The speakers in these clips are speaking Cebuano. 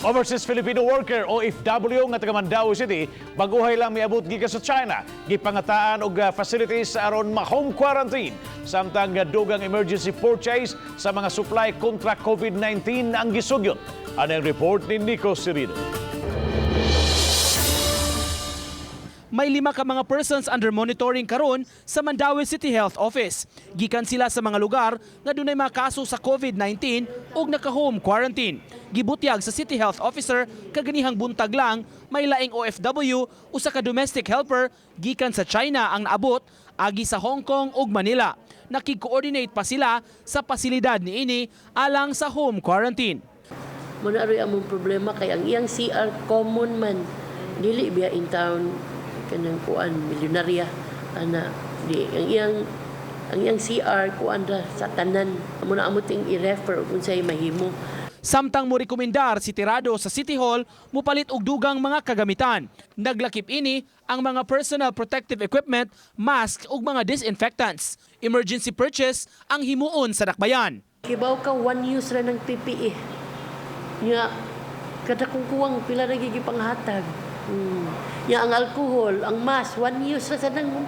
Overseas Filipino worker, OFW, nga taga Mandaue City, baguhay lang miabot gikan sa China. Gipangataan og facilities aron ma-home quarantine. Samtang dugang emergency purchase sa mga supply kontra COVID-19 ang gisugyot. Ano ang report ni Nico Sirino? May 5 ka mga persons under monitoring karon sa Mandaue City Health Office. Gikan sila sa mga lugar nga dunay mga kaso sa COVID-19 ug naka-home quarantine. Gibutyag sa City Health Officer kaganihang buntag lang, may laing OFW, usa ka domestic helper gikan sa China ang naabot agi sa Hong Kong ug Manila. Nakig-coordinate pa sila sa pasilidad niini alang sa home quarantine. Muna aroy among problema kay ang iyang CR common man, dili biya in town kanang kuan, milyonarya ana. Di ang iyang CR kuan ra sa tanan. Amo na amo ting i-refer kung unsay mahimo. Samtang mo rekomendar si Tirado sa City Hall mupalit og dugang mga kagamitan. Naglakip ini ang mga personal protective equipment, mask ug mga disinfectants. Emergency purchase ang himuon sa dakbayan. Kibaw ka, one use ra ng PPE nya, kada kung kuwang pila ra gipanghatag. Nya ang alcohol, ang mask, one use ra sa nang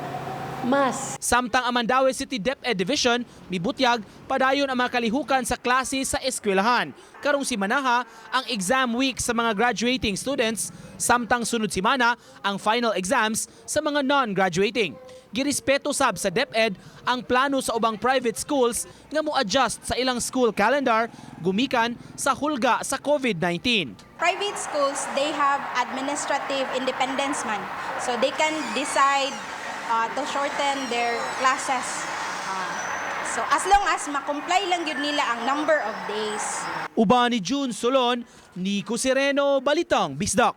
mask. Samtang ang Mandaue City DepEd Division mibutyag padayon ang mga kalihukan sa klase sa eskwelahan. Karong simanaha ang exam week sa mga graduating students, samtang sunod simana ang final exams sa mga non-graduating. Girespeto sab sa DepEd ang plano sa ubang private schools nga mo-adjust sa ilang school calendar gumikan sa hulga sa COVID-19. Private schools, they have administrative independence man. So they can decide to shorten their classes. So as long as ma-comply lang yun nila ang number of days. Uban ni June Solon, Nico Sereno, Balitang Bisdak.